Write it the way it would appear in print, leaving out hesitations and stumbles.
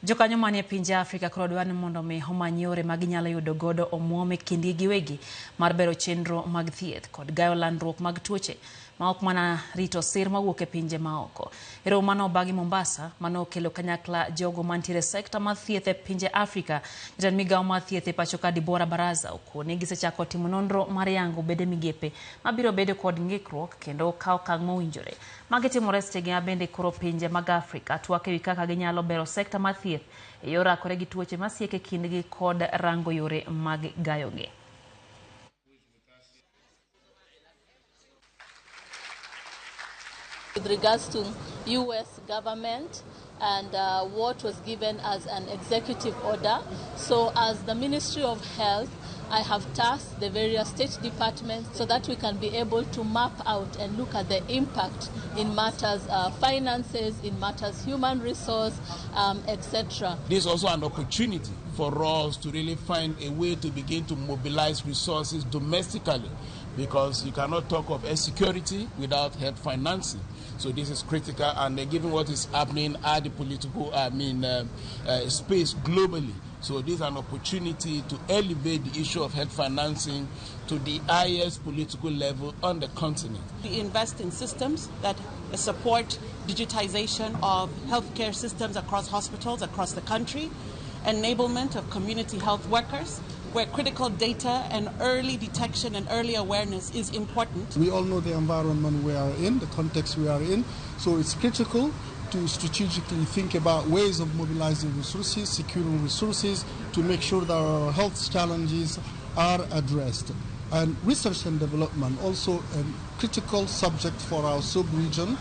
Jokanyo manie pinje Afrika koro dwaro ni mondo mi omany yore ma ginyalo yudo godo omuom e kindgi giwegi mar bero chenro mag thieth kod gayo landruok mag tuoche ma ok mana rito sir mawuok e pinje maoko. E romo mane obagi Mombasa, mane okelo kanyakla jogo mantiere e sekta mar thieth e pinje Afrika, jatend migawo mar thieth e pacho ka Dibora Baraza okone gisechako timo nonro mar yango bede migepe mabiro bedo kod ng'ikruok kendo kawo okang' mowinjore. Magi timore sechegi ma bende koro pinje mag Afrika twak ewi kaka ginyalo bero sekta mar thieth e yor rakore gi tuoche masieko e kindgi kod rango yore mag gayogi. With regards to U.S. government and what was given as an executive order. So as the Ministry of Health, I have tasked the various state departments so that we can be able to map out and look at the impact in matters finances, in matters human resource, etc. This is also an opportunity for us to really find a way to begin to mobilize resources domestically, because you cannot talk of health security without health financing. So this is critical, and given what is happening at the political, space globally, so this is an opportunity to elevate the issue of health financing to the highest political level on the continent. We invest in systems that support digitization of healthcare systems across hospitals across the country, enablement of community health workers, where critical data and early detection and early awareness is important. We all know the environment we are in, the context we are in, so it's critical to strategically think about ways of mobilizing resources, securing resources to make sure that our health challenges are addressed. And research and development, also a critical subject for our sub-region.